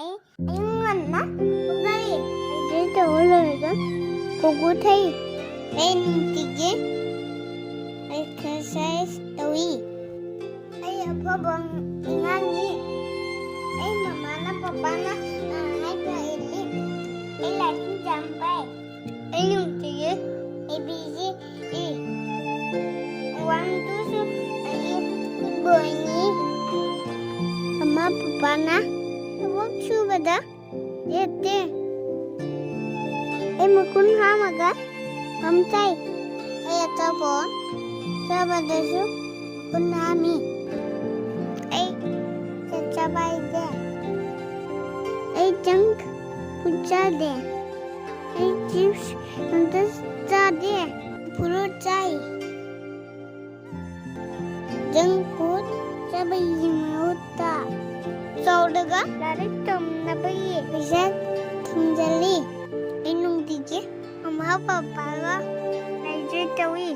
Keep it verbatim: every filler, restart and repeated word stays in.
ꯑꯩ ꯑꯌꯨꯛ ꯉꯟꯅ ꯍꯧꯒꯠꯂꯤ꯫ ꯍꯥꯏꯗ꯭ꯔꯦꯠ ꯇꯧꯕ ꯂꯣꯏꯔꯒ ꯀꯣꯀꯣ ꯊꯛꯏ꯫ ꯑꯩ ꯅꯨꯡꯇꯤꯒꯤ ꯑꯦꯛꯁꯔꯁꯥꯏꯁ ꯇꯧꯏ꯫ ꯑꯩ ꯑꯐꯕ ꯑꯉꯥꯡꯅꯤ꯫ ꯑꯩ ꯃꯃꯥꯅ ꯄꯄꯥꯅ ꯍꯥꯏꯕ ꯏꯜꯂꯤ꯫ ꯑꯩ ꯂꯥꯏꯔꯤꯛ ꯌꯥꯝ ꯄꯥꯏ꯫ ꯑꯩ ꯅꯨꯡꯇꯤꯒꯤ A B C E. One ꯇꯨꯁꯨ ꯑꯩ ꯐꯨꯠꯕꯣꯜꯅꯤ꯫ ꯃꯃꯥ ꯄꯄꯥꯅ ꯊꯕꯛ ꯁꯨꯕꯗ ꯌꯦꯠꯇꯦ꯫ ꯑꯩ ꯃꯈꯨꯟ ꯍꯥꯝꯃꯒ ꯐꯝ ꯆꯥꯏ꯫ ꯑꯩ ꯑꯆꯥꯄꯣꯠ ꯆꯥꯕꯗꯁꯨ ꯃꯈꯨꯟ ꯍꯥꯝꯃꯤ꯫ ꯑꯩ ꯆꯥꯛ ꯆꯥꯕ ꯍꯩꯇꯦ꯫ ꯑꯩ ꯖꯪꯛ ꯐꯨꯗ ꯆꯥꯗꯦ꯫ ꯑꯩ ꯆꯤꯞꯁ ꯑꯝꯇ ꯆꯥꯗꯦ꯫ ꯐ꯭ꯔꯨꯠ ꯆꯥꯏ꯫ ꯖꯪꯛ ꯐꯨꯗ ꯆꯥꯕꯒꯤ ꯃꯍꯨꯠꯇ ꯆꯥꯎꯔꯒ ꯂꯥꯏꯔꯤꯛ ꯇꯝꯅꯕꯒꯤ ꯄꯩꯁꯥ ꯊꯝꯖꯤꯜꯂꯤ꯫ ꯑꯩ ꯅꯨꯡꯇꯤꯒꯤ ꯃꯃꯥ ꯄꯄꯥꯒ ꯂꯥꯏꯔꯤꯛ ꯇꯧꯏ꯫